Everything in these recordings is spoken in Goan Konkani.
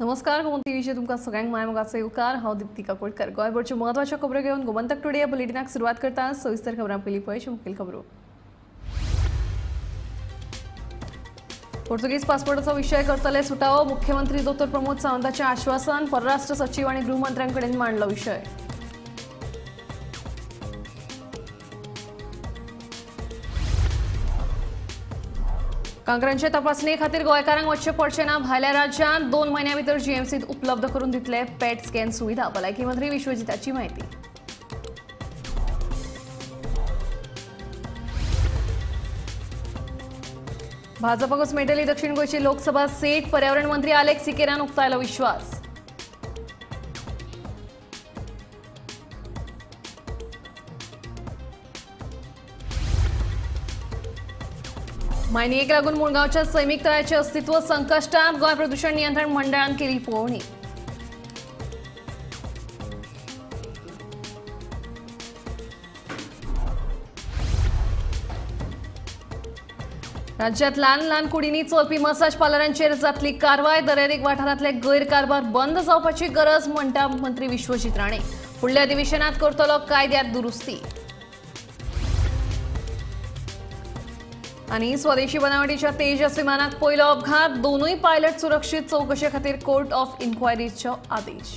नमस्कार, गोमंतक टीव्हीचेर तुमकां सगळ्यांक माय मोगाचो येवकार. हांव दिप्ती काकोडकर. गोंयभरच्यो म्हत्वाच्यो खबरो घेवन गोमंतक टुडे या बुलेटिनाक सुरवात करता. सविस्तर खबरां पयलीं पळय मुखेल खबरो. पोर्तुगीज पासपोर्टाचो विशय करतले सुटावो. मुख्यमंत्री दोतोर प्रमोद सावंताचें आश्वासन. परराष्ट्र सचीव आनी गृहमंत्र्यां कडेन मांडलो विशय. कांक्रांचे तपासणे खातीर गोंयकारांक वचचें पडचें ना भायल्या राज्यांत. 2 म्हयन्यां भितर जीएमसींत उपलब्ध करून दितले पेट स्कॅन सुविधा. भलायकी मंत्री विश्वजिताची म्हायती. भाजपाकूच मेळटली दक्षिण गोंयची लोकसभा सीट. पर्यावरण मंत्री आलेक्स सिकेरान उक्तायलो विश्वास. मायनिंगेक लागून मुळगांवच्या सैमीक तळ्याचें अस्तित्व संकश्टांत. गोंय प्रदूषण नियंत्रण मंडळान केली पळोवणी. राज्यात ल्हान ल्हान कुडींनी चलपी मसाज पार्लरांचेर जातली कारवाय. दर्यादेग वाठारांतले गैरकारभार बंद जावपाची गरज म्हणटा मंत्री विश्वजीत राणे. फुडल्या अधिवेशनात करतलो कायद्यात दुरुस्ती. आनी स्वदेशी बनावटीच्या तेजस विमानाक पयलो अपघात. दोनूय पायलट सुरक्षीत. चवकशे खातीर कोर्ट ऑफ इन्क्वायरीचो आदेश.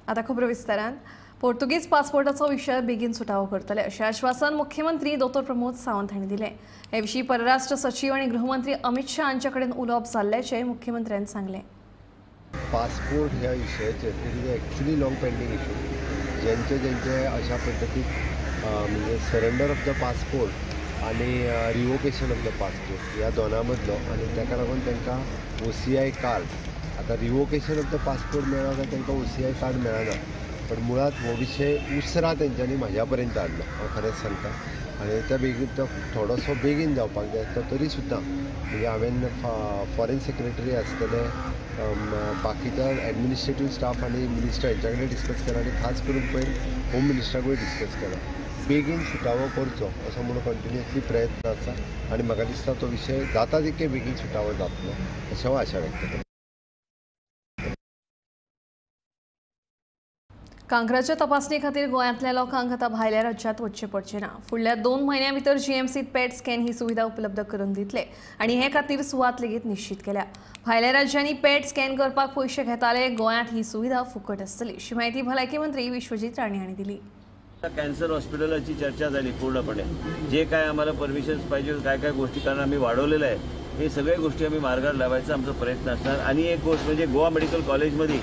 आतां खबरो विस्तारान. पोर्तुगीज पासपोर्टाचो विशय बेगीन सुटावो करतले अशें आश्वासन मुख्यमंत्री दोतोर प्रमोद सावंत हांणी दिलें. हे विशीं परराष्ट्र सचीव आनी गृहमंत्री अमित शाह हांचे कडेन उलोवप जाल्ल्याचें मुख्यमंत्र्यान सांगलें. पासपोर्ट ह्या विशयाचेर it is actually long pending issue. ज्यांचे ज्यांचे अशा पद्दतीक म्हणजे सरेंडर ऑफ the passport आनी रिवोकेशन ऑफ the passport ह्या दोना मदलो आनी ताका लागून तांकां OCI card, आतां रिवोकेशन ऑफ the passport मेळ्ळो काय तांकां OCI card मेळना, पण मुळात हो विशय उसरां तेंच्यांनी म्हाज्या पर्यंत हाडलो, हांव खरेंच सांगता. आनी त्या बेगीन तो थोडोसो बेगीन जावपाक जाय तो तरी सुद्दां म्हणजे हांवें फॉरेन सेक्रेटरी आसतले, बाकीच्या एडमिनिस्ट्रेटीव स्टाफ आनी मिनिस्टर हेंच्या कडेन डिस्कस केला आनी खास करून पयर होम मिनिस्टराकूय डिस्कस केला. बेगीन सुटावो करचो असो म्हणून कंटिन्युअसली प्रयत्न आसा आनी म्हाका दिसता तो विशय जाता तितके बेगीन सुटावो जातलो अशें हांव आशा व्यक्त करता. कांक्राच्या तपासणे खातीर गोंयांतल्या लोकांक आतां भायल्या राज्यांत वचचें पडचें ना. फुडल्या 2 म्हयन्यां भितर जीएमसींत पेट स्कॅन ही सुविधा उपलब्ध करून दितले आनी हे खातीर सुवात लेगीत निश्चीत केल्या. भायल्या राज्यांनी पेट स्कॅन करपाक पयशे घेताले, गोंयांत ही सुविधा फुकट आसतली अशी म्हायती भलायकी मंत्री विश्वजीत राणे हांणी दिली. कॅन्सर हॉस्पिटलाची चर्चा झाली पूर्णपणे. जे काय आम्हाला परमिशन्स पाहिजे, काय काय गोष्टी कारण आम्ही वाढवलेलं आहे, हे सगळे गोष्टी आम्ही मार्गाला लावायचा आमचा प्रयत्न असणार. आणि एक गोष्ट म्हणजे गोवा मेडिकल कॉलेजमध्ये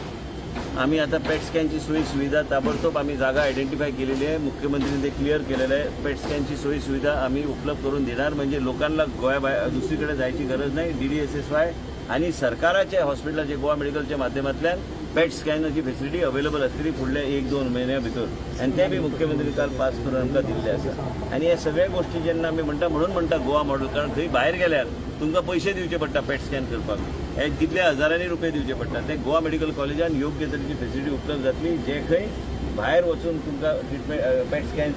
आम्ही आता पेट स्कॅनची सोयी सुविधा ताबडतोब आम्ही जागा आयडेंटिफाय केलेली आहे. मुख्यमंत्र्यांनी ते क्लिअर केलेलं आहे. पेट स्कॅनची सोयी सुविधा आम्ही उपलब्ध करून देणार, म्हणजे लोकांना गोव्या दुसरीकडे जायची गरज नाही. DDSSY आणि सरकाराच्या हॉस्पिटलाचे गोवा मेडिकलच्या माध्यमांतल्यान पेट स्कॅनाची फेसिलिटी अवेलेबल आसतली फुडल्या 1-2 म्हयन्या भितर. आनी ते बी मुख्यमंत्री काल पास करून आमकां दिल्ले आसा. आनी ह्या सगळ्या गोष्टी जेन्ना आमी म्हणटा, म्हणून म्हणटा गोवा मॉडेल, कारण थंय भायर गेल्यार तुमकां पयशे दिवचे पडटा पेट स्कॅन करपाक, हे कितले हजारांनी रुपये दिवचे पडटा. ते गोवा मेडिकल कॉलेजान योग्य तरेची फेसिलिटी उपलब्ध जातली, जे खंय भायर वचून तुमकां ट्रिटमेंट पेट स्कॅन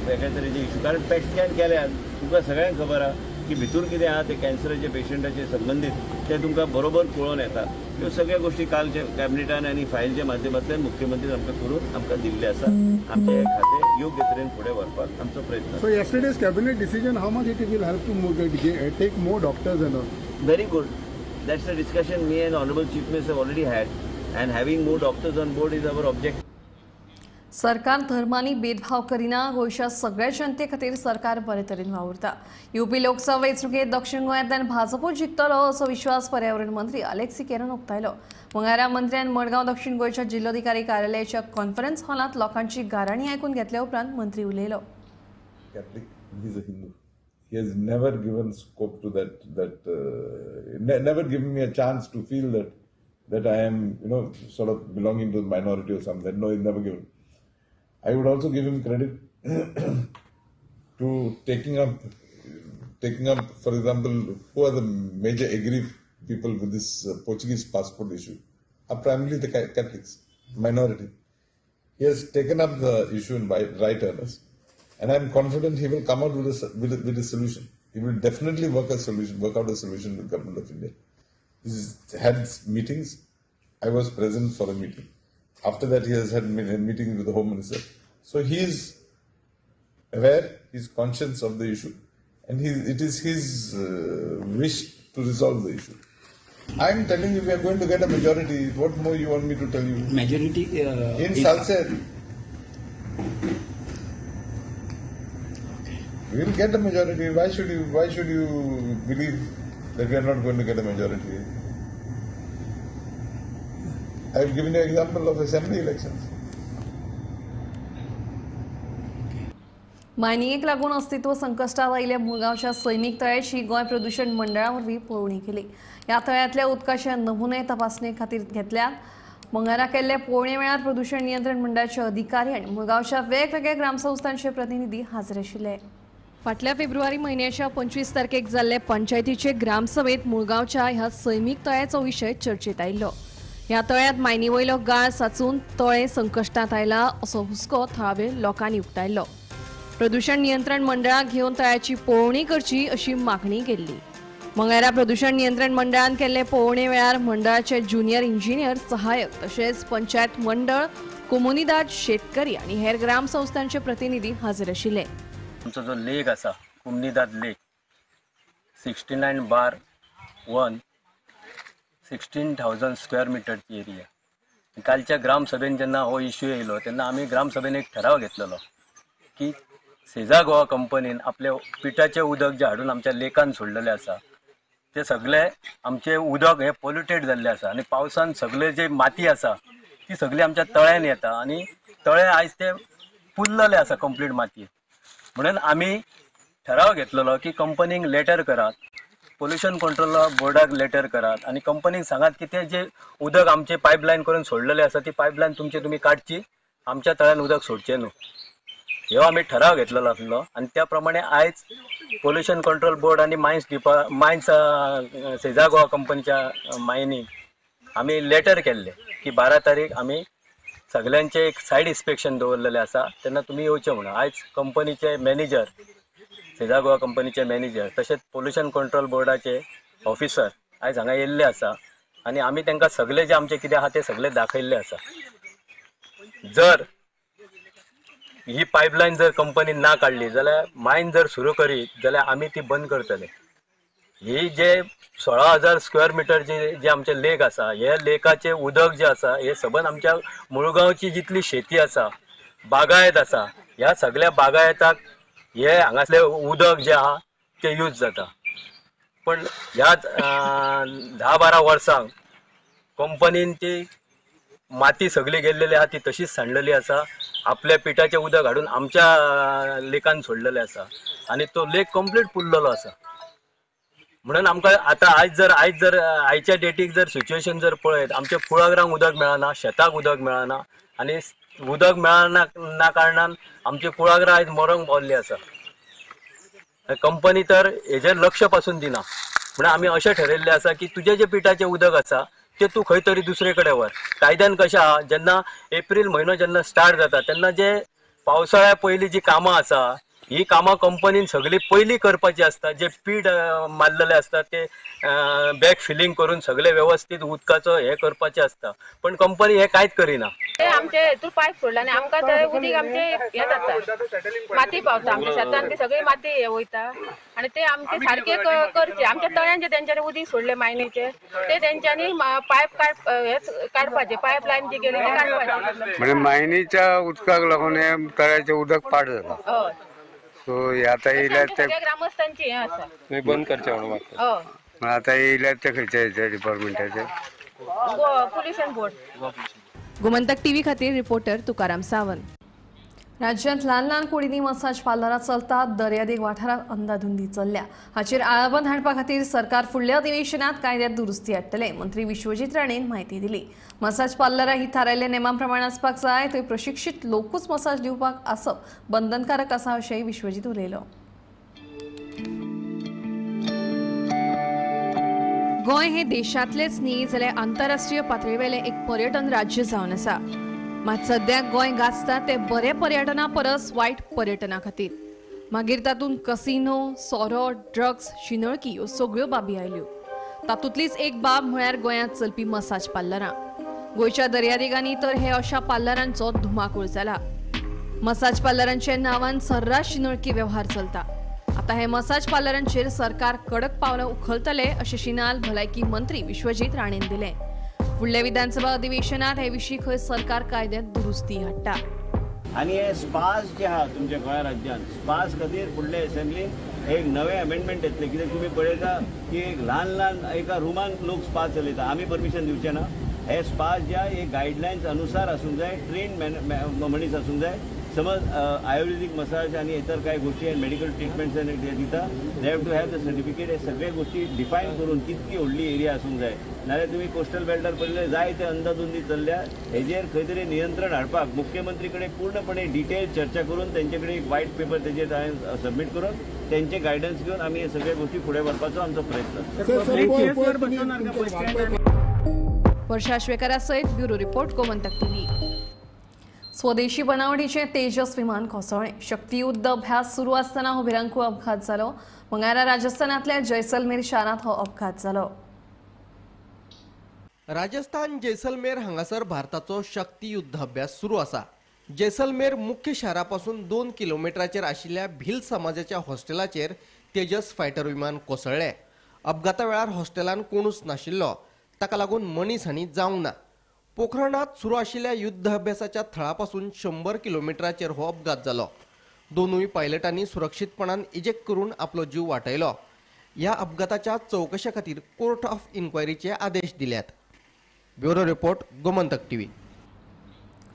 वेगळ्या तरेचे इशू, कारण पेट स्कॅन केल्यार तुमकां सगळ्यांक खबर आहा की भितूर कितें आहा ते कॅन्सराचे पेशंटाचे संबंदीत ते तुमकां बरोबर पळोवन येता. ह्यो सगळ्यो गोष्टी कालच्या कॅबिनेटान आनी फायलच्या माध्यमांतल्यान मुख्यमंत्री आमकां करून आमकां दिल्ले आसा. आमचें हें खातें योग्य तरेन फुडें व्हरपाक आमचो प्रयत्न. So yesterday's cabinet decision, how much it will help to take more doctors and all? Very good. That's a discussion me and Honorable Chief Minister have already had, and having more doctors on board is our objective. सरकार धर्मांनी भेदभाव करिना. गोंयच्या सगळ्या जनते खातीर सरकार बरे तरेन वावुरता. युपी लोकसभा वेंचणुकेंत दक्षिण गोंयांतल्यान भाजपो जिखतलो असो विश्वास पर्यावरण मंत्री आलेक्स सिकेरान उक्तायलो. मंगळारा मंत्र्यान मडगांव दक्षिण गोंयच्या जिल्लोधिकारी कार्यालयाच्या कॉन्फरन्स हॉलांत लोकांची गाराणी आयकून घेतल्या उपरांत मंत्री उलयलो. He has never given scope to that never given me a chance to feel that I am, you know, sort of belonging to the minority or something. No, he's never given. I would also give him credit to taking up, for example, who are the major aggrieved people with this Portuguese passport issue are primarily the Catholics, minority. He has taken up the issue in right earnest. And I am confident he will come out with a solution. He will definitely work out a solution with Government of India. He's had meetings. I was present for a meeting. After that, he has had meetings with the Home Minister. So he is aware, he is conscious of the issue, and it is his wish to resolve the issue. I am telling you, we are going to get a majority. What more you want me to tell you? Majority in Salcete. We will get a majority. Why should you believe that we are not going to get a majority? I have given you an example of assembly elections. मायनिंगेक लागून अस्तित्व संकश्टात आयिल्ल्या मुळगांवच्या सैमीक तळ्याची गोंय प्रदूषण मंडळा वरवीं पळोवणी केली. ह्या तळ्यांतल्या उदकाचे नमुने तपासणे खातीर घेतल्यात. मंगळारा केल्ले पळोवणे वेळार प्रदूषण नियंत्रण मंडळाचे अधिकारी आनी मुळगांवच्या वेगवेगळ्या ग्रामसंस्थांचे प्रतिनिधी हाजीर आशिल्ले. फाटल्या फेब्रुवारी म्हयन्याच्या 25 तारखेक जाल्ले पंचायतीचे ग्रामसभेत मुळगांवच्या ह्या सैमीक तळ्याचो विशय चर्चेत आयिल्लो. ह्या तळ्यांत मायनी वयलो गाळ साचून तळें संकश्टांत आयला असो हुस्को थळावे लोकांनी उक्तायल्लो. प्रदूषण नियंत्रण मंडळाक घेवन तळ्याची पळोवणी करची अशी मागणी केल्ली. मंगळारा प्रदूषण नियंत्रण मंडळान केल्ले पळोवणे वेळार मंडळाचे ज्युनियर इंजिनियर, सहाय्यक तशेंच पंचायत मंडळ, कोमुनिदाद, शेतकरी आनी हेर ग्रामसंस्थांचे प्रतिनिधी हाजीर आशिल्ले. आमचो जो लेक आसा कोमुनिदाद लेक 69/1 16,000 स्क्वेअर मिटरची एरिया. कालच्या ग्रामसभेन जेन्ना हो इश्यू येयलो तेन्ना आमी ग्रामसभेन एक ठराव घेतलेलो की सेजा गोवा कंपनीन आपले पिठाचें उदक जें हाडून आमच्या लेकान सोडलेलें आसा ते सगळे आमचें उदक हें पोल्युटेड जाल्लें आसा आनी पावसान सगळे जे माती आसा ती सगळी आमच्या तळ्यान येता आनी तळें आयज तें पुरलेलें आसा कंप्लीट मातयेन. म्हणून आमी ठराव घेतलेलो की कंपनीक लेटर करात, पोल्युशन कंट्रोल बोर्डाक लेटर करात आनी कंपनीक सांगात की ते जे उदक आमचे पायपलायन करून सोडलेले आसा ती पायपलायन तुमची तुमी काडची, आमच्या तळ्यान उदक सोडचें न्हू. ह्यो आमी ठराव घेतलेलो आसलो आनी त्या प्रमाणे आयज पोल्युशन कंट्रोल बोर्ड आनी मायन्स सेजा गोवा कंपनीच्या मायनीक आमी लेटर केल्ले की 12 तारीख आमी सगळ्यांचे एक सायड इन्स्पेक्शन दवरलेलें आसा तेन्ना तुमी येवचें म्हणून. आयज कंपनीचे मॅनेजर, सेजा गोवा कंपनीचे मॅनेजर तशेंच पोल्युशन कंट्रोल बोर्डाचे ऑफिसर आयज हांगा येयल्ले आसा आनी आमी तांकां सगळे जे आमचे कितें आहा ते सगळे दाखयल्ले आसा. जर ही पायपलायन जर कंपनी ना काडली जाल्यार मायन जर सुरू करीत जाल्यार आमी ती बंद करतले. ही जे 16,000 स्क्वेअर मिटर जे आमचे लेक आसा हे लेकाचे उदक जे आसा हे सबंद आमच्या मुळगांवची जितली शेती आसा, बागायत आसा, ह्या सगळ्या बागायताक हे हांगासले उदक जे आहा ते यूज जाता. पण ह्या 10-12 वर्सांक कंपनीन ती माती सगळी गेल्लेली आहा ती तशीच सांडलेली आसा, आपल्या पिठाचें उदक हाडून आमच्या लेकान सोडलेलें आसा आनी तो लेक कंप्लीट पुरलेलो आसा. म्हणून आमकां आतां आयज जर आयच्या डेटीक जर सिच्युएशन जर पळयत आमच्या कुळागरांक उदक मेळना, शेताक उदक मेळना आनी उदक मेळना ना कारणान आमची कुळागरां आयज मरोंक पावल्ली आसा. कंपनी तर हेजेर लक्ष पासून दिना. म्हणून आमी अशें ठरयल्लें आसा की तुजें जें पिठाचें उदक आसा ते तूं खंय तरी दुसरे कडेन व्हर. कायद्यान कशें आहा, जेन्ना एप्रील म्हयनो जेन्ना स्टार्ट जाता तेन्ना जे पावसाळ्या पयलीं जी कामां आसा ही कामां कंपनीन सगळीं पयलीं करपाची आसता. जे पीठ मारलेले आसता ते बॅक फिलिंग करून सगळे वेवस्थीत उदकाचो हे करपाचें आसता, पण कंपनी हे कांयच करिना. आमचे हेतून पायप सोडला आनी आमकां ते उदीक आमचे हें जाता, माती पावता आमच्या शेतान, ती सगळी माती हे वयता आनी ते आमचे सारके करचे. आमच्या तळ्यान जे तेंच्यांनी उदीक सोडले मायनीचे ते तेंच्यांनी पायप काडपाचे, पायप लायन जी गेली ती काडपाची. म्हणजे मायनीच्या उदकाक लागून हे तळ्याचें उदक पाड जालां. हय, सो आतां येयल्यार ते ग्रामस्थांची हें आसा बंद करचें म्हणून मागता. आतां येयल्यार ते खंयच्या हेच्या डिपार्टमेंटाचे पोल्युशन बोर्ड. गोमंतक टीव्ही खातीर रिपोर्टर तुकाराम सावंत. राज्यांत ल्हान ल्हान कुडींनी मसाज पार्लरां चलतात. दर्यादेग वाठारांत अंदाधुंदी चल्ल्या. हाचेर आळाबंद हाडपा खातीर सरकार फुडल्या अधिवेशनात कायद्यात दुरुस्ती हाडटले, मंत्री विश्वजीत राणेन म्हायती दिली. मसाज पार्लरां ही थारायल्ल्या नेमा प्रमाण आसपाक जाय, थंय प्रशिक्षीत लोकूच मसाज दिवपाक आसप बंधनकारक आसा अशेंय विश्वजीत उलयलो. गोंय हे देशांतलेच न्ही जाल्यार आंतरराष्ट्रीय पातळेवेलें एक पर्यटन राज्य जावन आसा. मात सद्याक गोंय गाजता ते बरे पर्यटना परस वायट पर्यटना खातीर. मागीर तातूंत कसिनो, सोरो, ड्रग्स, शिनळकी ह्यो सगळ्यो बाबी आयल्यो. तातूंतलीच एक बाब म्हळ्यार गोंयांत चलपी मसाज पार्लरां. गोंयच्या दर्यादेगांनी तर हे अशा पार्लरांचो धुमाकूळ जाला. मसाज पार्लरांच्या नांवान सर्रास शिनळकी वेव्हार चलता. आतां हे मसाज पार्लरांचेर सरकार कडक पावलां उखलतले अशें शिनाल भलायकी मंत्री विश्वजीत राणेन दिलें. फुडल्या विधानसभा अधिवेशनात हे विशीं खंय सरकार कायद्यांत दुरुस्ती हाडटा. आनी हे स्पास जे आहा तुमच्या गोंय राज्यांत स्पास खातीर फुडले असेंब्लीन एक नवे अमेंडमेंट येतले. कित्याक तुमी पळयता की एक ल्हान ल्हान एका रुमान लोक स्पा चलयता, आमी परमिशन दिवचे ना. हे स्पास जे आहा हे गायडलायन्स अनुसार आसूंक जाय, ट्रेन मनीस आसूंक जाय. समज आयुर्वेदीक मसाज आनी इतर कांय गोष्टी आनी मेडिकल ट्रिटमेंट्स ते दिता, they have to have the certificate. हे सगळे गोष्टी डिफायन करून कितकी व्हडली एरिया आसूंक जाय. नाजाल्यार तुमी कोस्टल बेल्टार पळयले जाय ते अंदाधुंदी चल्ल्या. हेजेर खंय तरी नियंत्रण हाडपाक मुख्यमंत्री कडेन पूर्णपणे डिटेल चर्चा करून तेंचे कडेन एक व्हायट पेपर तेजेर हांवें सबमीट करून तेंचे गायडन्स घेवन आमी हे सगळे गोष्टी फुडें व्हरपाचो आमचो प्रयत्न. वर्षा श्वेकरा सयत ब्युरो रिपोर्ट, गोमंतक टीव्ही. स्वदेशी बनावटीचे तेजस विमान कोसळ्ळें. शक्तीयुद्ध अभ्यास सुरू आसतना हो भिरांकूळ अपघात जालो. मंगळारा राजस्थानांतल्या जैसलमेर शारांत हो अपघात जालो. राजस्थान जैसलमेर हांगासर भारताचो शक्ती युद्ध अभ्यास सुरू आसा. जैसलमेर मुख्य शारा पासून 2 किलोमिटराचेर आशिल्ल्या भिल समाजाच्या हॉस्टेलाचेर तेजस फायटर विमान कोसळ्ळें. अपघाता वेळार हॉस्टेलान कोणूच नाशिल्लो, ताका लागून मनीस हानी जावंक ना. पोखरणात सुरू आशिल्ल्या युद्ध अभ्यासाच्या थळापासून 100 किलोमिटराचेर हो अपघात जालो. दोनूय पायलटांनी सुरक्षीतपणान इजेक्ट करून आपलो जीव वाटयलो. ह्या अपघाताच्या चवकशे खातीर कोर्ट ऑफ इन्क्वायरीचे आदेश दिल्यात. Bureau report, Gomantak TV.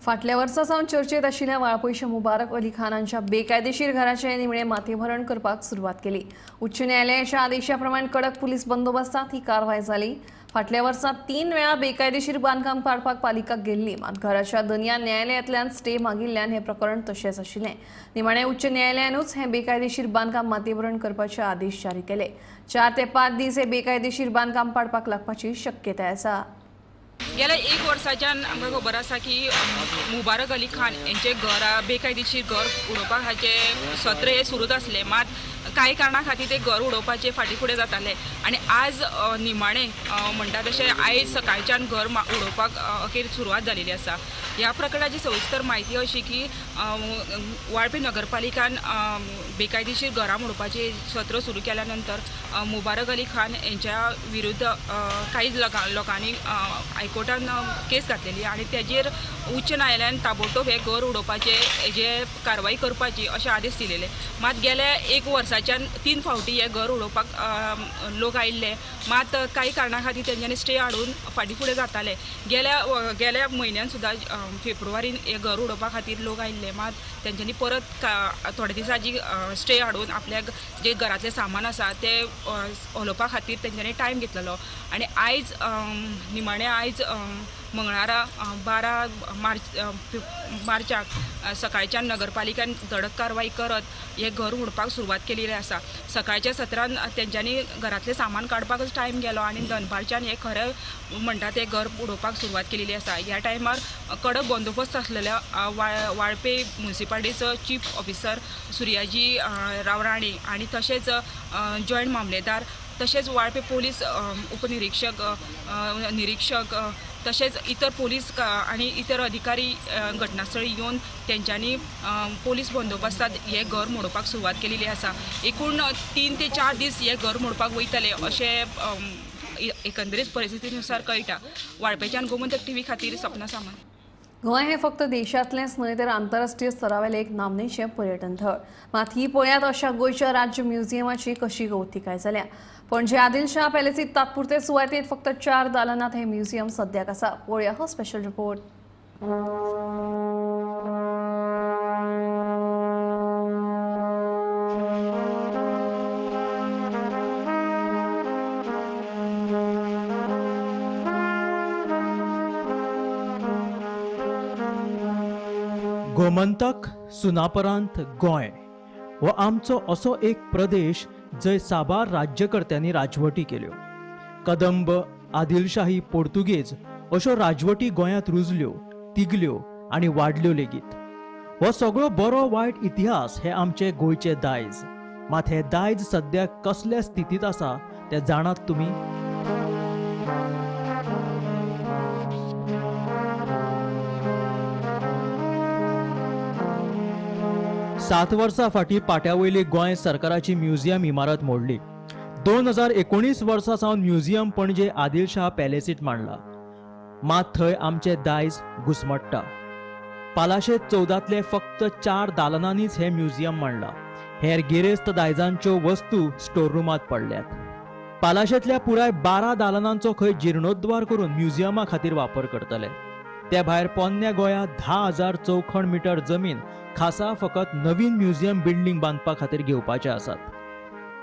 फाटल्या वर्सा सावन चर्चेत आशिल्ल्या वाळपयच्या मुबारक अली खान हांच्या बेकायदेशीर घराचें निमणें माथेभरण करपाक सुरवात केली. उच्च न्यायालयाच्या आदेशा प्रमाण कडक पुलीस बंदोबस्तांत ही कारवाय जाली. फाटल्या वर्सा 3 वेळा बेकायदेशीर बांदकाम काडपाक पालिका गेल्ली, मात घराच्या दनया न्यायालयांतल्यान स्टे मागिल्ल्यान हें प्रकरण तशेंच आशिल्लें. निमाणें उच्च न्यायालयानूच हें बेकायदेशीर बांदकाम माथेभरण करपाचे आदेश जारी केले. 4 ते 5 दीस हें बेकायदेशीर बांदकाम पाडपाक लागपाची शक्यताय आसा. गेल्या एक वर्साच्यान आमकां खबर आसा की मुबारक अली खान हेंचें घर बेकायदेशीर घर उडोवपा हाचें सत्र हें सुरूच आसलें. मात कांय कारणा खातीर तें घर उडोवपाचें फाटीं फुडें जातालें आनी आज निमाणें म्हणटा तशें आयज सकाळच्यान घर उडोवपाक अखेर सुरवात जालेली आसा. ह्या प्रकरणाची सविस्तर म्हायती अशी की वाळपे नगरपालिकान बेकायदेशीर घरां मोडपाचें सत्र सुरू केल्या नंतर मुबारक अली खान हेंच्या विरुद्ध कांय लोकांनी हायकोर्टान केस घातलेली आनी तेजेर उच्च न्यायालयान ताबडतोब हें घर उडोवपाचें हेजे कारवाय करपाची अशे आदेश दिलेले. मात गेल्या एक वर्साच्यान 3 फावटी हें घर उडोवपाक लोक आयिल्ले, मात कांय कारणा खातीर तेंच्यांनी स्टे हाडून फाटीं फुडें जाताले. गेल्या म्हयन्यान सुद्दां फेब्रुवारीन हें घर उडोवपा खातीर लोक आयिल्ले, मात तेंच्यांनी परत थोडे दिसांची स्टे हाडून आपल्याक जे घरांतलें सामान आसा तें हलोवपा खातीर तेंच्यांनी टायम घेतलेलो आनी आयज निमाणें आयज मंगळारा 12 मार्चाक सकाळच्यान नगरपालिकेन धडक कारवाय करत हें घर उडपाक सुरवात केलेली आसा. सकाळच्या सत्रान तेंच्यांनी घरांतलें सामान काडपाकच टायम गेलो आनी दनपारच्यान हें खरें म्हणटा तें घर उडोवपाक सुरवात केलेली आसा. ह्या टायमार कडक बंदोबस्त आसलेल्या वाळपे मुन्सिपालिटीचो चीफ ऑफिसर सुर्याजी राव राणे आनी तशेंच जॉयंट मामलेदार तशेंच वाळपे पोलीस उपनिरीक्षक निरीक्षक तशेंच इतर पोलीस आनी इतर अधिकारी घटनास्थळी येवन तेंच्यांनी पोलीस बंदोबस्तांत हें घर मोडपाक सुरवात केलेली आसा. एकूण 3 ते 4 दीस हें घर मोडपाक वयतले अशें एकंदरीत परिस्थितीनुसार कळटा. वाळपेच्यान गोमंतक टीव्ही खातीर सपना सामंत. गोंय हे फक्त देशांतलेंच न्हय तर आंतरराष्ट्रीय स्तरावेलें एक नामनेचें पर्यटन थळ. मात ही पळयात अशा गोंयच्या राज्य म्युझियमाची कशी अवतिकाय जाल्या. पणजे आदिलशाह पॅलेसीत तात्पुरते सुवातेत फक्त 4 दालनांत हें म्युझियम सद्याक आसा. पळोवया हो स्पेशल रिपोर्ट. गोमंतक सुनापरांत गोंय हो आमचो असो एक प्रदेश जंय साबार राज्यकर्त्यांनी राजवटी केल्यो. कदंब, आदिलशाही, पोर्तुगेज अश्यो राजवटी गोंयांत रुजल्यो, तिगल्यो आनी वाडल्यो लेगीत. हो सगळो बरो वायट इतिहास हे आमचे गोंयचे दायज. मात हे दायज सद्या कसल्या स्थितींत आसा तें जाणात तुमी? सात वर्सां फाटीं पाट्या वयली गोंय सरकाराची म्युझियम इमारत मोडली. 2019 वर्सा सावन म्युझियम पणजे आदिलशाह पॅलेसीत मांडला. मात थंय आमचें दायज घुसमट्टा. पालाशे 14तले फक्त 4 दालनांनीच हें म्युझियम मांडलां. हेर गिरेस्त दायजांच्यो वस्तू स्टोर रुमांत पडल्यात. पालाशेंतल्या पुराय 12 दालनांचो खंय जिर्णोद्वार करून म्युझियमा खातीर वापर करतले. ते भायर पोन्न्या गोंयांत 10,000 चौखण मिटर जमीन खासा फकत नवीन म्युझियम बिल्डींग बांदपा खातीर घेवपाचे आसात.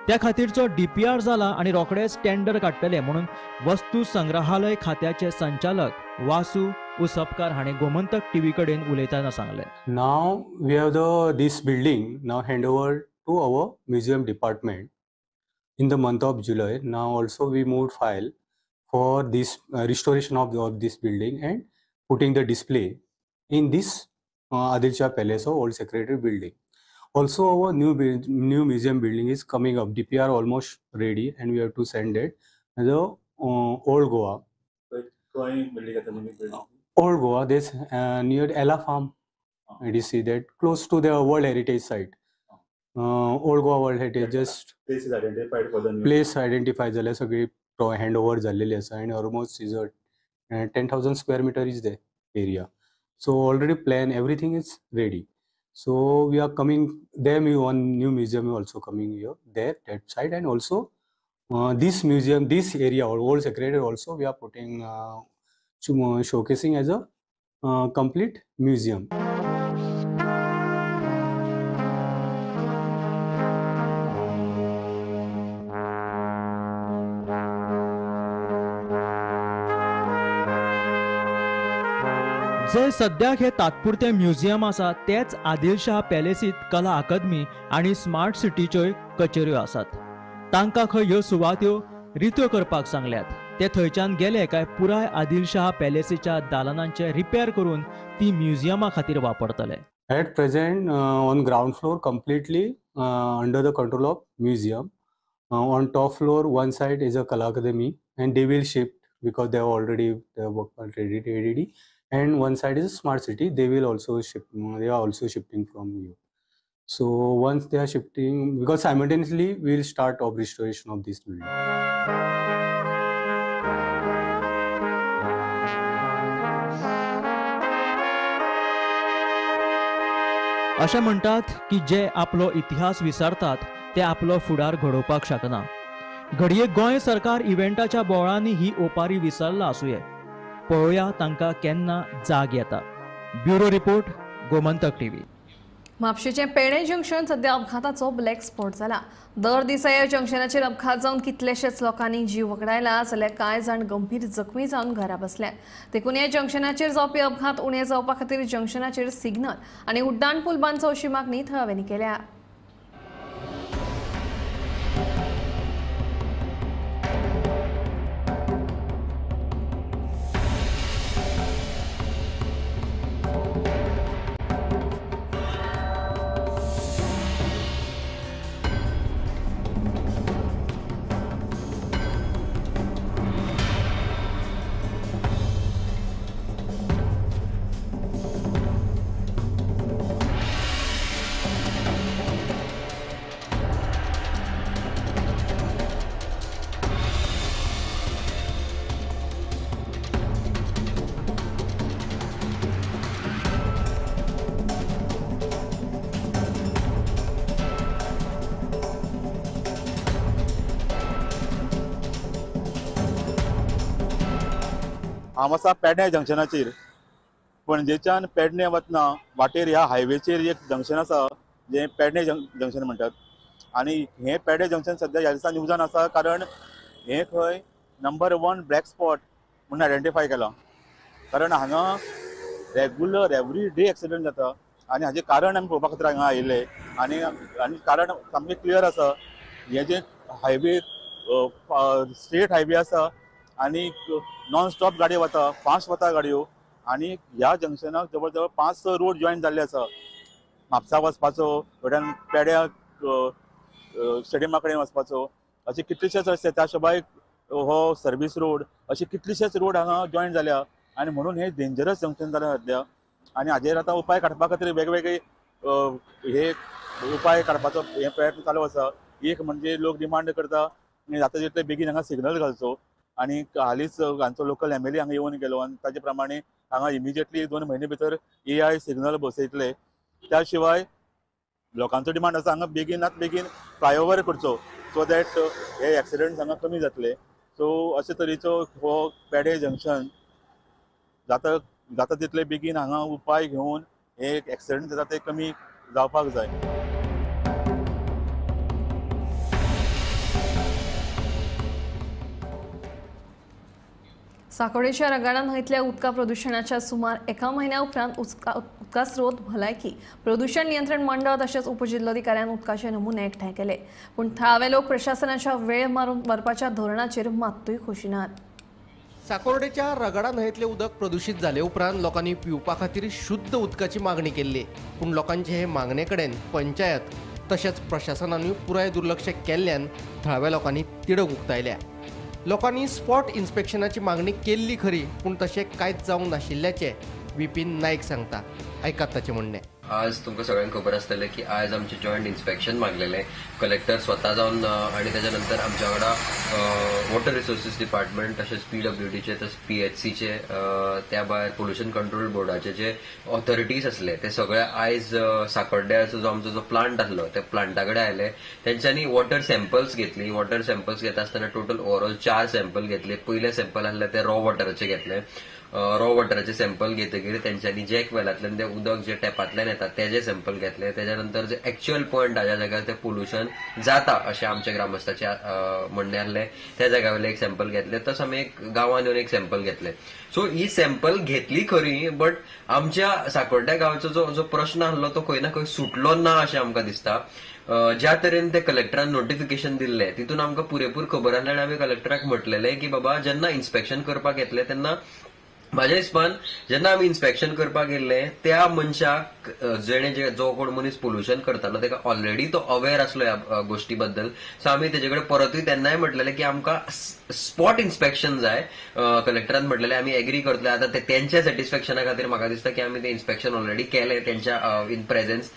त्या खातीरचो DPR जाला आनी रोखडेच टेंडर काडटले म्हणून वस्तू संग्रहालय खात्याचे संचालक वासू उसपकार हाणें गोमंतक टीव्ही कडेन उलयतना सांगलें. Now we have this building now hand over to our museum department in the month of July. Now also we moved file for this restoration of this building and putting the display in this Adil Shah Palace or Old Secretary building. Also our new museum building is coming up. DPR almost ready and we have to send it. The Old Goa. Old Goa, this near Ella Farm. You see that close to the World Heritage Site. Old Goa World Heritage just place is identified for the new place identified झाले सगळी hand over झालेली आसा and almost is a 10,000 square meter is the area. So already plan, everything is ready. So we are coming there, one new museum is also coming here, there, that side, and also this museum, this area or Old Secretary also we are putting showcasing as a complete museum. जे सद्याक हे तात्पुरते म्युझियम आसा तेच आदिलशाह पॅलेसीत कला अकादमी आनी स्मार्ट सिटीच्योय कचेऱ्यो आसात. तांकां खंय ह्यो सुवात्यो रित्यो करपाक सांगल्यात. ते थंयच्यान गेले काय पुराय आदिलशाह पॅलेसीच्या दालनांचे रिपेर करून ती म्युझियमा खातीर वापरतले. At present on ground floor completely under the control of museum. On top floor one side is a Kala Akademi and they will shift because they have already work ready. And one side is a smart city. They will also shift. They are also shifting from here. So once they are shifting, because simultaneously we will start of restoration of this building. अशें म्हणटात की जे आपलो इतिहास विसरतात ते आपलो फुडार घडोवपाक शकना. घडये गोंय सरकार इव्हेंटाच्या बोळांनी ही ओपारी विसरला आसुये. पळोवया तांकां केन्ना जाग येता. Bureau report, Gomantak TV. म्हापशेचें पेडणे जंक्शन सध्या अपघाताचो ब्लॅक स्पॉट जाला. दर दिसा ह्या जंक्शनाचेर अपघात जावन कितलेशेच लोकांनी जीव वगडायला जाल्यार कांय जाण गंभीर जखमी जावन घरा बसल्यात. देखून ह्या जंक्शनाचेर जावपी अपघात उणे जावपा खातीर जंक्शनाचेर सिग्नल आनी उड्डाण पूल बांदचो अशी मागणी थळाव्यांनी केल्या. हांव आसा पेडणे जंक्शनाचेर. पणजेच्यान पेडणे वतना वाटेर ह्या हायवेचेर एक जंक्शन आसा जें पेडणे जंक्शन म्हणटात आनी हें पेडणे जंक्शन सद्या ह्या दिसा न्यूजान आसा कारण हें खंय नंबर 1 ब्लॅक स्पॉट म्हणून आयडेंटिफाय केलां. कारण हांगा रेगुलर एवरी डे एक्सिडंट जाता आनी हाजें कारण आमी पळोवपा खातीर हांगा आयिल्ले आनी आनी कारण सामकें क्लियर आसा. हें जें हायवे स्टेट हायवे आसा आनी नॉन स्टॉप गाडयो वता, फास्ट वता गाडयो आनी ह्या जंक्शनाक जवळ जवळ 5-6 रोड जॉईन जाल्ले आसा. म्हापसा वचपाचो, वयल्यान पेड्या स्टेडियमा कडेन वचपाचो, अशे कितलेशेच रस्ते, त्या शिवाय हो सर्वीस रोड, अशे कितलेशेच रोड हांगा जॉईन जाल्या आनी म्हणून हे डेंजरस जंक्शन जालां सद्या. आनी हाजेर आतां उपाय काडपा खातीर वेगवेगळे हे उपाय काडपाचो हे प्रयत्न चालू आसा. एक म्हणजे लोक डिमांड करता जाता तितले बेगीन हांगा सिग्नल घालचो आनी हालींच हांचो लोकल एमएलए हांगा येवन गेलो आनी ताजे प्रमाणे हांगा इमिजिएटली 2 म्हयने भितर एआय सिग्नल बसयतले. त्या शिवाय लोकांचो डिमांड आसा हांगा बेगीनात बेगीन फ्लायओवर करचो सो that हे एक्सिडंट हांगा कमी जातले. सो अशे तरेचो हो पेडे जंक्शन जाता जाता तितले बेगीन हांगा उपाय घेवन हे एक्सिडंट जाता ते कमी जावपाक जाय. साकोडेच्या रगाडा न्हंयतल्या उदका प्रदुशणाच्या सुमार 1 म्हयन्या उपरांत उदका स्रोत भलायकी प्रदुशण नियंत्रण मंडळ तशेंच उपजिल्लोधिकाऱ्यान उदकाचे नमुने एकठांय केले. पूण थळावे लोक प्रशासनाच्या वेळ मारून व्हरपाच्या धोरणाचेर मात्तूय खोशी नात. साकोर्डेच्या रगाडा न्हंयतले उदक प्रदूषित जाले उपरांत लोकांनी पिवपा खातीर शुद्ध उदकाची मागणी केल्ली. पूण लोकांचे हे मागणे कडेन पंचायत तशेंच प्रशासनानूय पुराय दुर्लक्ष केल्ल्यान थळाव्या लोकांनी तिडक उक्तायल्या. लोकांनी स्पॉट इन्स्पेक्शनाची मागणी केल्ली खरी, पूण तशें कांयच जावंक नाशिल्ल्याचें विपीन नायक सांगता. आयकात ताचें म्हणणें. आज तुमकां सगळ्यांक खबर आसतलें की आज आमचें जॉयंट इन्स्पेक्शन मागलेलें कलेक्टर स्वता जावन आनी ताच्या नंतर आमच्या वांगडा वॉटर रिसोर्सीस डिपार्टमेंट तशेंच पीडब्ल्यूडीचे तशेंच पीएचसीचे त्या भायर पोल्युशन कंट्रोल बोर्डाचे जे ऑथॉरिटीज आसले ते सगळे आयज साकोड्ड्याचो जो आमचो जो प्लांट आसलो त्या प्लांटा कडेन आयले. तेंच्यांनी वॉटर सॅम्पल्स घेतली. वॉटर सॅम्पल्स घेता आसतना टोटल ओवरऑल 4 सॅम्पल घेतले. पयले सॅम्पल आसले ते रॉ वॉटराचे घेतले. रॉ वॉटराचे सॅम्पल घेतकीर तेंच्यांनी जॅक वेलांतल्यान ते उदक जे टॅपांतल्यान येता तेजे सॅम्पल घेतले. तेच्या नंतर जे एक्च्युअल पॉयंट ज्या जाग्यार ते पोल्युशन जाता अशें आमच्या ग्रामस्थाचे म्हणणें आसलें त्या जाग्या वयलें एक सॅम्पल घेतलें. तसो आमी एक गांवान येवन एक सॅम्पल घेतलें. सो ही सॅम्पल घेतली खरी, बट आमच्या साकोड्ड्या गांवचो जो जो प्रश्न आसलो तो खंय ना खंय सुटलो ना अशें आमकां दिसता. ज्या तरेन ते कलेक्टरान नोटिफिकेशन दिल्लें तितून आमकां पुरेपूर खबर आसलें आनी आमी कलेक्टराक म्हटलेलें की बाबा जेन्ना इन्स्पेक्शन करपाक येतलें तेन्ना म्हाज्या हिसपान जेन्ना आमी इन्स्पेक्शन करपाक गेल्ले त्या मनशाक जेणे जो कोण मनीस पोल्युशन करतालो ताका ऑलरेडी तो अवेर आसलो ह्या गोश्टी बद्दल. सो आमी तेजे कडेन परतूय तेन्नाय म्हटलेलें की आमकां स्पॉट इन्स्पेक्शन जाय. कलेक्टरान म्हटलेलें आमी एग्री करतले. आतां ते तेंच्या सॅटिस्फॅक्शना खातीर म्हाका दिसता की आमी तें इन्स्पेक्शन ऑलरेडी केलें तेंच्या इन प्रेझेन्स.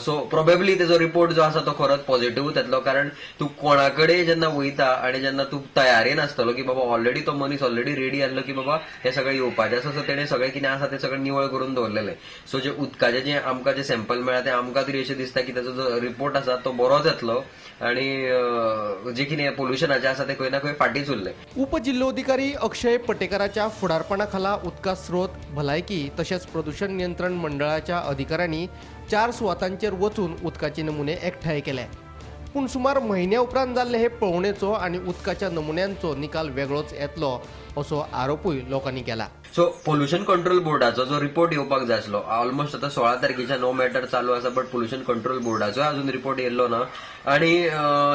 सो प्रोबेबली तेजो रिपोर्ट जो आसा तो खरोच पॉझिटिव्ह येतलो, कारण तूं कोणा कडेन जेन्ना वयता आनी जेन्ना तूं तयारेन आसतलो की बाबा ऑलरेडी तो मनीस ऑलरेडी रेडी आसलो की बाबा हें सगळें येवपाचें आसा, सो तेणें सगळें कितें आसा तें सगळें निवळ करून दवरलेलें. सो जे उदकाचें जें आमकां जें सॅम्पल मेळ्ळा तें आमकां तरी अशें दिसता की ताचो जो रिपोर्ट आसा तो बरोच येतलो आनी जें कितें पोल्युशनाचें आसा तें खंय ना खंय फाटींच उरलें. उपजिल्लोधिकारी अक्षय पटेकराच्या फुडारपणा खाला उदका स्रोत भलायकी तशेंच प्रदूषण नियंत्रण मंडळाच्या अधिकाऱ्यांनी 4 सुवातांचेर वचून उदकाचे नमुने एकठांय केले. पूण सुमार म्हयन्या उपरांत जाल्ले हे पळोवणेचो आनी उदकाच्या नमुन्यांचो निकाल वेगळोच येतलो असो आरोपूय लोकांनी केला. सो पोल्युशन कंट्रोल बोर्डाचो जो रिपोर्ट येवपाक जाय आसलो ऑलमोस्ट आतां 16 तारखेच्या नो मॅटर चालू आसा, बट पोल्युशन कंट्रोल बोर्डाचो अजून रिपोर्ट येयल्लो ना आनी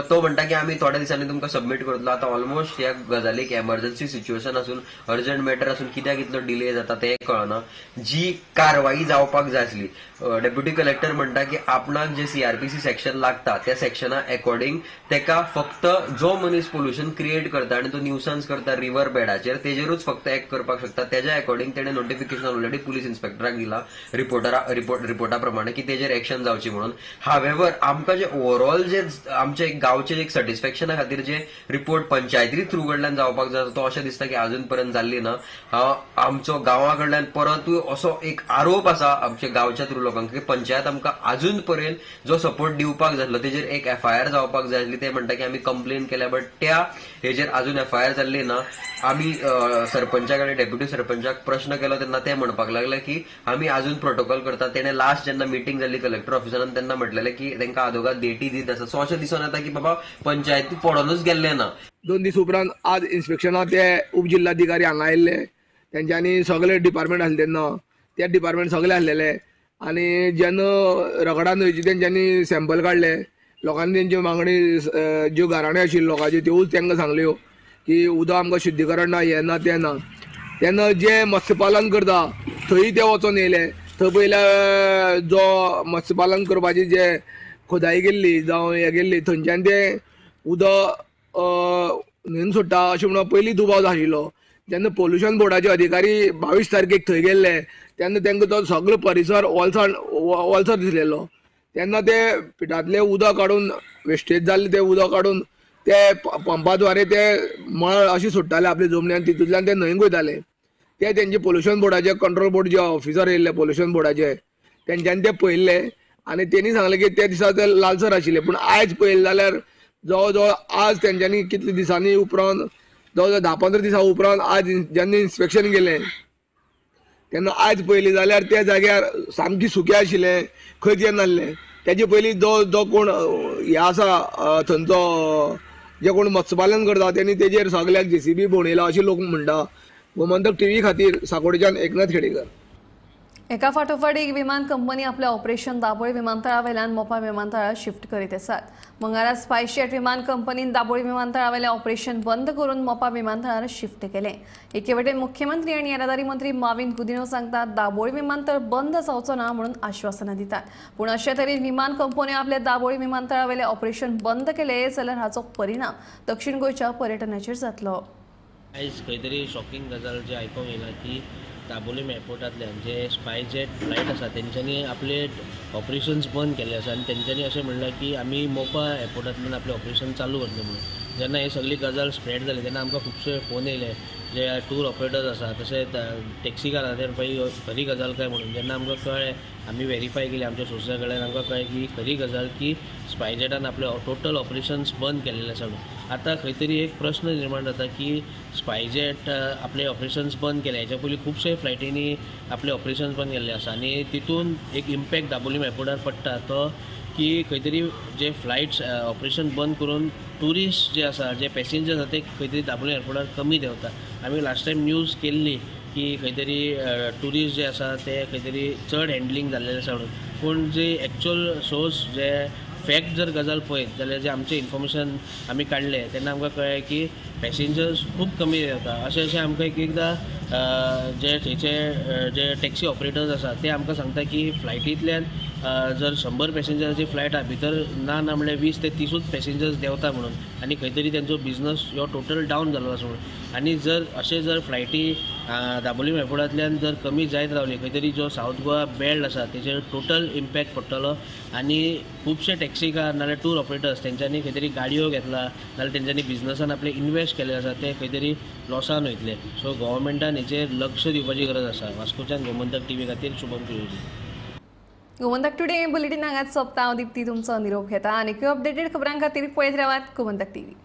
तो म्हणटा की आमी थोड्या दिसांनी तुमकां सबमीट करतलो. आतां ऑलमोस्ट ह्या गजालीक एमर्जन्सी सिच्युएशन आसून अर्जंट मॅटर आसून कित्याक इतलो डिले जाता तें कळना. जी कारवाई जावपाक जाय आसली, डेप्युटी कलेक्टर म्हणटा की आपणाक जे सीआरपीसी सेक्शन लागता त्या सेक्शना एकॉर्डिंग तेका फक्त जो मनीस पोल्युशन क्रिएट करता आनी तो न्यूसन्स करता रिवर बेडाचेर तेजेरूच फक्त एक्ट करपाक शकता. तेज्या एकॉर्डिंग तेणे नोटिफिकेशन ऑलरेडी पुलीस इन्स्पेक्टराक दिला रिपोर्टा प्रमाणे की तेजेर एक्शन जावची म्हणून. हावेवर आमकां जे ओवरऑल जे आमचे गांवचे एक सॅटिस्फॅक्शना खातीर जे रिपोर्ट पंचायती थ्रू कडल्यान जावपाक जाय तो अशें दिसता की अजून पर्यंत जाल्ली ना. आमचो गांवा कडल्यान परतूय असो एक आरोप आसा आमच्या गांवच्या थ्रू लोकांक की पंचायत आमकां अजून पर्यंत जो सपोर्ट दिवपाक जाल्लो तेजेर एक एफआयआर जावपाक जाय आसली. ते म्हणटा की आमी कंप्लेन केल्या बट त्या हेजेर अजून एफआयआर जाल्ली ना. आमी सरपंचा कडेन डेप्युटी सरपंचाक प्रश्न केलो तेन्ना ते म्हणपाक लागले की आमी अजून प्रोटोकॉल करता. तेणे लास्ट जेन्ना मिटींग जाल्ली कलेक्टर ऑफिसरान तेन्ना म्हटलेलें की तांकां आदोगाद डेटी दीत आसा. सो अशें दिसून येता की बाबा पंचायती पडोनूच गेल्लें ना. 2 दीस उपरांत आज इन्स्पेक्शनाक ते उपजिल्हाधिकारी हांगा आयिल्ले, तेंच्यांनी सगळे डिपार्टमेंट आसले तेन्ना त्या डिपार्टमेंट सगळे आसलेले आनी जेन्ना रगडा न्हंयचे तेंच्यांनी सॅम्पल काडले, लोकांनी तेंच्यो मागणी ज्यो गाराण्यो आशिल्ल्यो लोकांच्यो त्योच तांकां सांगल्यो की उदक आमकां शुद्धीकरण ना, हें ना तें ना. तेन्ना जे मत्स्यपालन करता थंय ते वचोन येयले. थंय पयल्या जो मत्स्यपालन करपाची जे खोदाई केल्ली जावं हें केल्ली थंयच्यान ते उदक न्हंयेन सोडटा अशें म्हणून पयलीं दुबाव आशिल्लो. जेन्ना पोल्युशन बोर्डाचे अधिकारी 22 तारखेक थंय गेल्ले तेन्ना तांकां तो सगळो परिसर ओलसर दिसलेलो. तेन्ना ते पिठांतलें उदक काडून वेस्टेज जाल्लें तें उदक काडून ते पंपाद्वारे ते मळ अशें सोडटाले आपले जमनी आनी तितूंतल्यान ते न्हंयेक वयताले. ते तेंचे पोल्युशन बोर्डाचे कंट्रोल बोर्ड जे ऑफिसर येयल्ले पोल्युशन बोर्डाचे तेंच्यांनी ते पळयल्ले आनी तेणी सांगलें की त्या दिसा ते लालसर आशिल्ले. पूण आयज पळयलें जाल्यार जवळ जवळ आज तेंच्यांनी कितले दिसांनी उपरांत जवळ जवळ 10-15 दिसां उपरांत आज जेन्ना इन्स्पेक्शन केलें तेन्ना आयज पळयलें जाल्यार त्या जाग्यार सामकी सुकें आशिल्लें, खंयच हें नासलें. तेजे पयलीं जो जो कोण हे आसा थंयचो जे कोण मत्स्यपालन करता तेणी तेजेर सगल्याक जेसीबी भोंवयला अशें लोक म्हणटा. गोमंतक टीव्ही खातीर साकोडच्यान एकनाथ खेडेकर. एका फाटोफाट एक विमान कंपनी आपले ऑपरेशन दाबोळी विमानतळावेल्यान मोपा विमानतळार शिफ्ट करीत आसात. मंगळारा स्पायसजेट विमान कंपनीन दाबोळी विमानतळावेलें ऑपरेशन बंद करून मोपा विमानतळार शिफ्ट केलें. एके वटेन मुख्यमंत्री आनी येरादारी मंत्री माविन गुदिन्हो सांगतात दाबोळी विमानतळ बंद जावचो ना म्हणून आश्वासनां दितात. पूण अशे तरेन विमान कंपन्यो आपले दाबोळी विमानतळावेलें ऑपरेशन बंद केलें जाल्यार हाचो परिणाम दक्षिण गोंयच्या पर्यटनाचेर जातलो. आयज खंय तरी शॉकिंग गजाल जी आयकूंक येयला की दाबोलीम एअरपोर्टांतल्यान जे स्पायसजेट फ्लायट आसा तेंच्यांनी आपले ऑपरेशन्स बंद केल्ले आसा आनी तेंच्यांनी अशें म्हणलां की आमी मोपा एअरपोर्टांतल्यान आपलें ऑपरेशन चालू करतले म्हणून. जेन्ना हे सगळी गजाल स्प्रेड जाली तेन्ना आमकां खुबशे फोन येयले जे टूर ऑपरेटर्स आसा तशेंच टॅक्सीकारां ते पळय खरी गजाल काय म्हणून. जेन्ना आमकां कळ्ळें आमी वेरीफाय केली आमच्या सोर्सा कडल्यान आमकां कळ्ळें की खरी गजाल की स्पायसजेटान आपले टोटल ऑपरेशन्स बंद केल्लेले आसा म्हणून. आतां खंय तरी एक प्रश्न निर्माण जाता की स्पायसजेट आपले ऑपरेशन्स बंद केले हेच्या पयलीं खुबशे फ्लायटींनी आपले ऑपरेशन्स बंद केल्ले आसा आनी तितून एक इम्पॅक्ट दाबोलीम एअरपोर्टार पडटा तो की खंय तरी जे फ्लायट्स ऑपरेशन बंद करून ट्युरिस्ट जे आसा जे पॅसेंजर्स आसा ते खंय तरी दाबोलीम एअरपोर्टार कमी देंवता. आमी लास्ट टायम न्यूज केल्ली की खंय तरी ट्युरिस्ट जे आसा ते खंय तरी चड हँडलिंग जाल्लें आसा म्हणून. पूण जे एक्चुअल सोर्स जे फॅक्ट जर गजाल पळयत जाल्यार जे आमचें इन्फॉर्मेशन आमी काडलें तेन्ना आमकां कळ्ळें की पॅसेंजर्स खूब कमी देंवता. अशें अशें आमकां एक एकदां जे थंयचे जे टॅक्सी ऑपरेटर्स आसा ते आमकां सांगता की फ्लायटींतल्यान जर 100 पॅसेंजराची फ्लायट आहा भितर ना ना म्हणल्यार 20 ते 30 पॅसेंजर्स देंवता म्हणून आनी खंय तरी तेंचो बिजनस हो टोटल डावन जाल्लो आसा म्हणून. आनी जर अशें जर फ्लायटी दाबोलीम एअरपोर्टांतल्यान जर कमी जायत रावली खंय तरी जो सावथ गोवा बेल्ट आसा तेचेर टोटल इम्पॅक्ट पडटलो आनी खुबशे टॅक्सीकार नाल्यार टूर ऑपरेटर्स तेंच्यांनी खंय तरी गाडयो घेतला नाल्यार तेंच्यांनी बिजनसान आपले इन्वेस्ट केल्ले आसा ते खंय तरी लॉसान वयतले. सो गव्हर्मेंटान हेचेर लक्ष दिवपाची गरज आसा. वास्कोच्यान गोमंतक टीव्ही खातीर शुभम तुळजी. गोमंतक टुडे बुलेटीन हांगाच सोंपता. हांव दीप्ती तुमचो निरोप घेता आनी अपडेटेड खबरां खातीर पळयत रावात गोमंतक टीव्ही.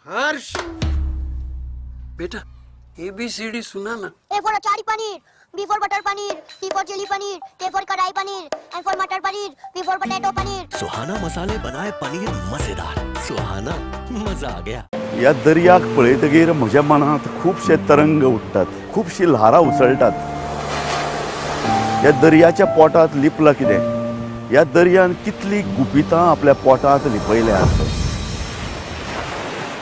हर्ष बेटा ABCD सुना ना. A for achari paneer, B for butter paneer, C for chilli paneer, K for kadai paneer, M for matar paneer, P for potato paneer. Suhana मसाले बनाए पनीर मजेदार. सुहाना मजा आ गया. ह्या दर्याक पळयतगीर म्हज्या मनांत खुबशे तरंग उठ्ठात, खुबशी ल्हारां उसळटात. ह्या दर्याच्या पोटांत लिपलां कितें? ह्या दर्यान कितली गुपितां आपल्या पोटांत लिपयल्यात.